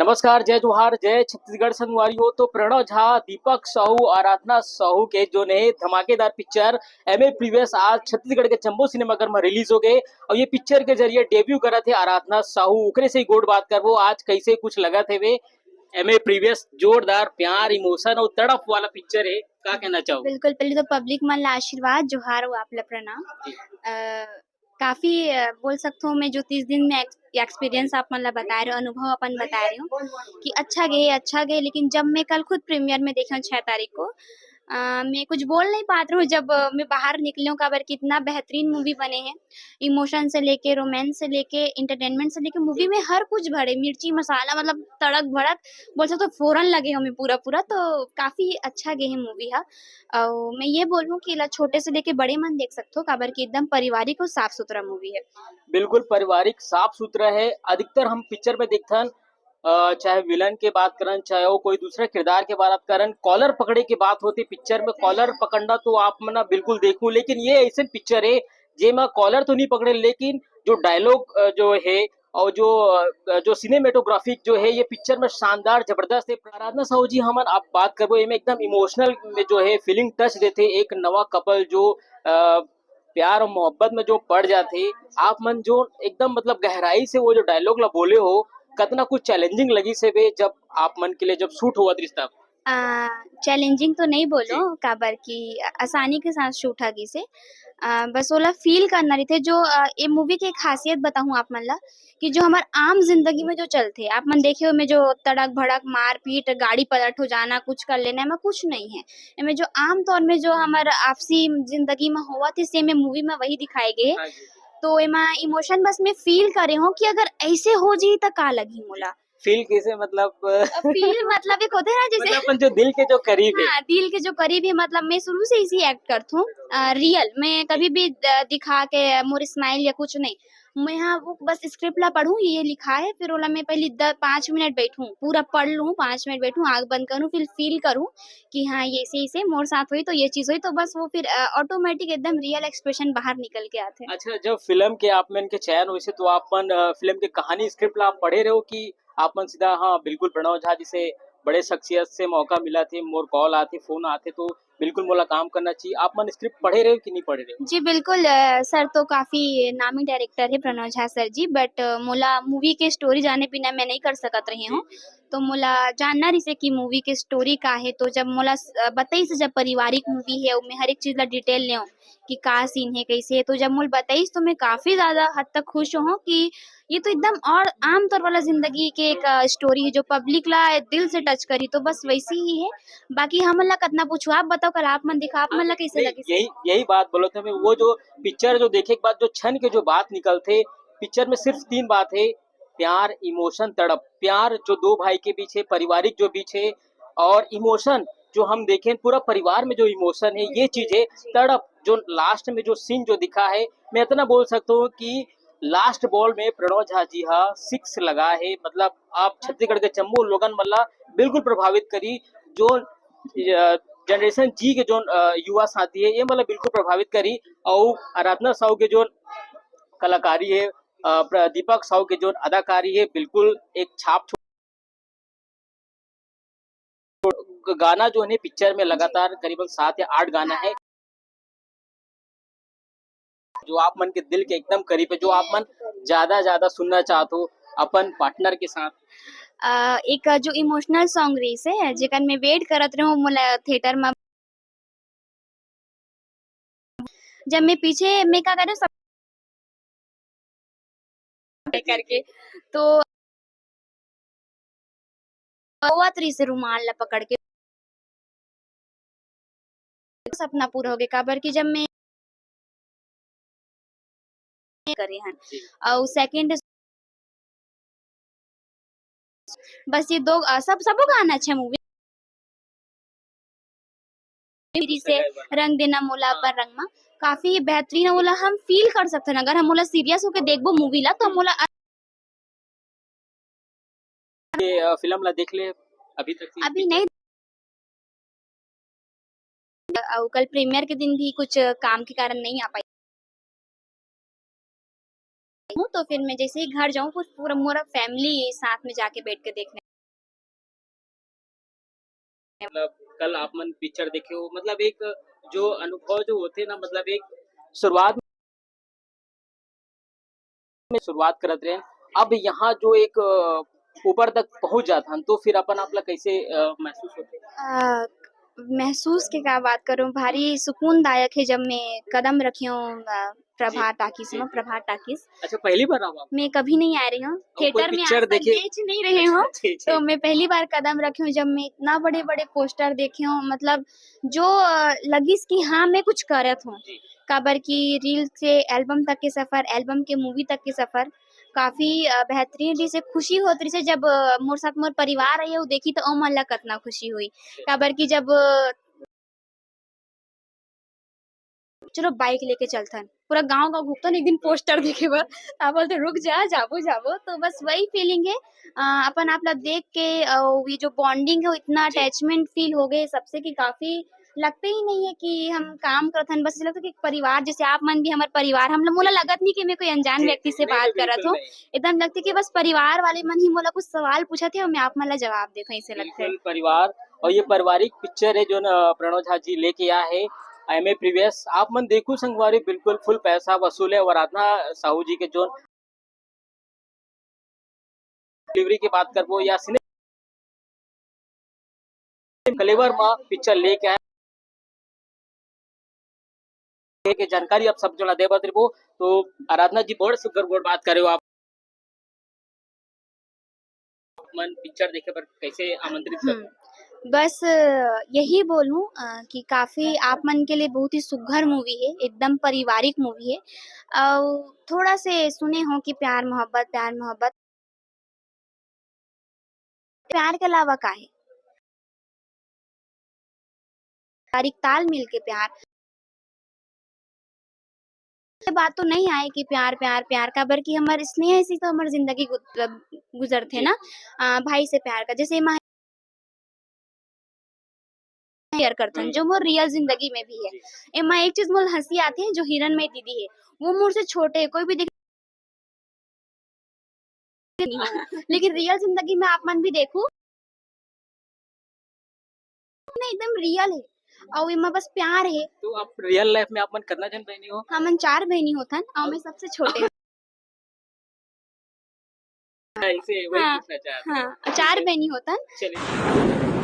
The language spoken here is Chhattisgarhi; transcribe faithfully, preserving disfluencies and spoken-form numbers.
नमस्कार, जय जोहार, जय छत्तीसगढ़ संगवारी हो। तो प्रणव झा, दीपक साहू, आराधना साहू के जोन हे धमाकेदार पिक्चर एमए प्रीवियस आज छत्तीसगढ़ के जम्मो सिनेमाघर में रिलीज हो गए और ये पिक्चर के जरिए डेब्यू करत हे आराधना साहू। ओकरे से ही गोठ बात करबो आज कैसे कुछ लगत हे वे एमए प्रीवियस। जोरदार प्यार, इमोशन और तड़प वाला पिक्चर है, का कहना चाहो? बिल्कुल, पहले तो पब्लिक मन ला आशीर्वाद, जोहार और आप ला प्रणाम। अ, काफी, अ, बोल सकथो मैं जो तीस दिन में एक्स-, एक्सपीरियंस आप मन ला बता रहे हो, अनुभव अपन बता रहे हो कि अच्छा गे, अच्छा गे, लेकिन जब मैं कल खुद प्रीमियर में देखे हूँ छह तारीख को, अ, मैं कुछ बोल नहीं पात रही हूँ जब, अ, मैं बाहर निकली हूँ, काबर कि इतना बेहतरीन मूवी बने है। इमोशन से लेके, रोमांस से लेके, एंटरटेनमेंट से लेके, मूवी में हर कुछ भरे, मिर्ची मसाला, मतलब तड़क भड़क, बोल सकथो फोरन लगे हमें पूरा पूरा, तो काफी अच्छा गे है मूवी हा। अउ मैं ये बोलूँ कि एला छोटे से लेके बड़े मन देख सकथो, काबर कि एकदम पारिवारिक और साफ सुथरा मूवी है। बिल्कुल पारिवारिक, साफ सुथरा है। अधिकतर हम पिक्चर में देखथन, अ, चाहे विलन के बात करन, चाहे वो कोई दूसरा किरदार के बात करन, कॉलर पकड़े के बात होथे पिक्चर में। कॉलर पकड़ना तो आप मन बिल्कुल देखहू, लेकिन ये ऐसन पिक्चर है जेमा कॉलर तो नहीं पकड़े, लेकिन जो डायलॉग, अ, जो है और जो, अ, जो सिनेमेटोग्राफी जो है ये पिक्चर में शानदार, जबरदस्त है। आराधना साहू जी, हमन आप बात करबो, एमे एकदम इमोशनल में जो है फीलिंग टच देथे एक नवा कपल जो, अ, प्यार और मोहब्बत में जो पड़ जाथे। आप मन जो एकदम मतलब गहराई से वो जो डायलॉग ला बोले हो, कतना कुछ चैलेंजिंग लगी से बे, जब आप मन के लिए जब शूट होवत रिस तब? अ, चैलेंजिंग तो नहीं बोलो, जी। काबर कि आसानी के साथ शूट हा गिसे। अ, बस ओला फील करना रहिथे जो, अ, ए मूवी के खासियत बताहूँ आप मन ला कि जो हमर आम जिंदगी में जो चलथे, आप मन देखे हो में जो तड़क भड़क, मारपीट, गाड़ी पलट हो जाना, कुछ कर लेना, एमा कुछ नहीं है। एमे जो आम तौर में जो हमर आपसी जिंदगी में होवत हे, सेम ए मूवी में वही दिखाए गे हे। हाँ जी। तो एमा इमोशन बस मैं फील करे हूँ कि अगर ऐसे हो जी त का लगही मोला। फील कैसे मतलब? अ, फील मतलब एक होथे ना जैसे मतलब अपन जो दिल के जो करीब है। हाँ, दिल के जो करीब है, मतलब मैं शुरू से इसी एक्ट करथूँ, अ, रियल। मैं कभी भी द-, दिखा के मोर स्माइल या कुछ नहीं। मैं हाँ वो बस स्क्रिप्ट ला पढ़ूँ, ये लिखा है, फिर ओला मैं पहले द-, पाँच मिनट बैठूँ, पूरा पढ़ लूँ, पाँच मिनट बैठूँ, आँख बंद करूँ, फिर फील करूँ कि हाँ, ये ऐसे, ऐसे मोर साथ होई, तो ये चीज़ होई, तो बस वो फिर, अ, ऑटोमेटिक एकदम रियल एक्सप्रेशन बाहर निकल के आथे। अच्छा, जब फिल्म के आप मन के चयन होइसे, तो आप मन, अ, फिल्म के कहानी स्क्रिप्ट ला आप पढ़े रहे हो कि आप मन सीधा, "हाँ, बिल्कुल प्रणव झा जैसे बड़े शख्सियत से मौका मिला थे, मोर कॉल आथे, फोन आथे, तो बिल्कुल मोला काम करना चाहिए"? आप मन स्क्रिप्ट पढ़े रहे हो कि नहीं पढ़े रहे हो? जी, बिल्कुल, अ, सर तो काफ़ी नामी डायरेक्टर है प्रणव झा सर जी, बट मोला मूवी के स्टोरी जाने बिना मैं नहीं कर सकत रही हूँ। जी, जी। तो मोला जानना रहिसे कि मूवी के स्टोरी का हे, तो जब मोला स-, अ, बताइस जब पारिवारिक मूवी हे, ओमे हर एक चीज ला डिटेल लेव कि का सीन हे, कैसे हे, तो जब मोला बताइस तो मैं काफी ज्यादा हद तक खुश हों कि ये तो एकदम और आम तौर वाला जिंदगी के एक, अ, स्टोरी हे, जो पब्लिक ला दिल से टच करी, तो बस वैसी ही हे। बाकी हमन ला कतना पूछू, आप बताओ, कल आप मन दिखा, आप मन ला कैसे नहीं, लगिस? यही, यही बात बोलत हँव मैं, वो जो पिक्चर जो देखे के बाद जो क्षण के जो बात निकलथे, पिक्चर में सिर्फ तीन बात हे, प्यार, इमोशन, तड़प। प्यार जो दो भाई के बीच हे, पारिवारिक जो बीच हे, और इमोशन जो हम देखेन, पूरा परिवार में जो इमोशन हे, ये चीज हे। तड़प जो लास्ट में जो सीन जो दिखा हे, मैं इतना बोल सकता हूँ कि लास्ट बॉल में प्रणव झा जी हा सिक्स लगा हे। मतलब आप छत्तीसगढ़ के जम्मो लोगन मन ला बिल्कुल प्रभावित करी। जो, अ, जनरेशन जी के जो, अ, युवा साथी हे, ये मन ला बिल्कुल प्रभावित करी। और आराधना साहू के जो कलाकारी हे, अ, प्र-, दीपक साहू के जो अदाकारी हे, बिल्कुल एक छाप छोड़। गाना जो हे पिक्चर में जी। लगातार करीबन सात या आठ गाना हे, हाँ। जो आप मन के दिल के एकदम करीब हे, जो आप मन ज्यादा ज्यादा सुनना चाहत हो अपन पार्टनर के साथ? अ, एक जो इमोशनल सॉन्ग रहिसे, जेकर मैं वेट करत रहूं मोला थिएटर में, जब मैं पीछे मैं का करे सब करके, तो रोवत रहिसे रुमाल ला पकड़ के, सपना पूरा हो गया, काबर कि जब मैं करे हन। जी। अउ सेकंड बस ये दो, अ, सब, सबो गाना अच्छा मूवी। फिर से रंग देना मोला अपन रंग मा, काफी बेहतरीन हे, ओला हम फील कर सकथन। अगर हम ओला सीरियस होके देखबो मूवी ला, तो हम ओला ये, अ, फिल्म ला देख ले अभी तक? अभी नहीं। अउ कल प्रीमियर के दिन भी कुछ काम के कारण नहीं आ पाई हूँ, तो फिर मैं जैसे ही घर जाऊँ, पूरा, पूरा मोरा फैमिली साथ में जाके बैठ के देखने। मतलब कल आप मन पिक्चर देखे हो, मतलब एक जो अनुभव जो होथे ना, मतलब एक शुरुआत में शुरुआत करत रहे, अब यहाँ जो एक अ, ऊपर तक पहुँच जात हन, तो फिर अपन आप ला कैसे अ, महसूस होथे? अ, महसूस के का बात करूँ, भारी सुकूनदायक हे जब मैं कदम रखे हूँ अ, प्रभात टाकीज जी, में, जी। प्रभात टाकीज। अच्छा, पहली बार आवा आप? मैं कभी नहीं आ रही हूँ, और कोई थिएटर में आज पिक्चर तक देखे? देख नहीं रही हूँ। जी, जी। तो मैं पहली बार कदम रखी हूँ जब मैं इतना बड़े-बड़े पोस्टर देखे हूँ, मतलब जो अ, लगिस कि हाँ, मैं कुछ करत हूँ। जी। काबर कि रील से एल्बम तक के सफर, एल्बम के मूवी तक के सफर काफ़ी अ, बेहतरीन रहिस हे। खुशी होत रहिस हे जब अ, मोर साथ मोर परिवार आइस, वो देखिस त ओमन ला कतना खुशी होही। जी। काबर कि जब अ, चलो बाइक लेके चलथन, पूरा गाँव-गाँव घूमथन एक दिन पोस्टर देखे बर, त बोलथे रुक जा, जाबो, जाबो। तो बस वही फीलिंग हे अ, अपन आप ला देख के अ, ये जो बॉन्डिंग हे, इतना जी। अटैचमेंट फील हो गए सबसे कि काफ़ी लगते ही नहीं है कि हम काम करथन, बस ऐसा लगता है कि एक परिवार जैसे आप मन भी हमारे परिवार, हम लोग, मोला जी। लगत नहीं कि मैं कोई अनजान जी, व्यक्ति से नहीं, बात नहीं, करत बिल्कुल हूँ। नहीं। एकदम लगता है कि बस परिवार वाले मन ही मोला कुछ सवाल पूछत हे और मैं आप मन ला जवाब देत हूँ, ऐसे लगता है। बिल्कुल, परिवार और ये पारिवारिक पिक्चर है जो न प्रणव झा जी लेके आए हैं। एम ए प्रीवियस आप मन देखो संगवारी, बिल्कुल फुल पैसा वसूल है। और आराधना साहू जी के जो डिलीवरी की बात करबो या सिने कलेवर मा पिक्चर लेके आए के जानकारी आप सब जोन ला दे बर रहिबो। तो आराधना जी, बड़ सुग्घर गोठ बात करे हो आप मन पिक्चर देखे बर कैसे आमंत्रित कर हम्म, बस अ, यही बोलूं अ, कि काफी आप मन के लिए बहुत ही सुघर मूवी है, एकदम पारिवारिक मूवी है। और थोड़ा से सुने हो कि प्यार मोहब्बत, प्यार मोहब्बत, प्यार के अलावा का है? पारिवारिक तालमेल के प्यार। ये बात तो नहीं आए कि प्यार, प्यार, प्यार, काबर कि हमर स्नेह से तो हमर जिंदगी गु-, मतलब गुजरथे जी, ना। जी। अ, भाई से प्यार का, जैसे एमा शेयर करथन, हम्म। जो मोर रियल जिंदगी में भी है। जी। एमा एक चीज मोर हंसी आथे, जो हिरण में दीदी है, वो मोर से छोटे है, कोई भी देख नहीं है। लेकिन रियल जिंदगी में आप मन भी देखू, नहीं, एकदम रियल है। और एमा बस प्यार है। तो आप रियल लाइफ में आप मन कितना जन बहनी हो? हमन चार बहनी होथन और मैं सबसे छोटे। हाँ, इसे वही हाँ, पूछना चाहता हाँ, हूँ। चार बहनी होथन। चलिए।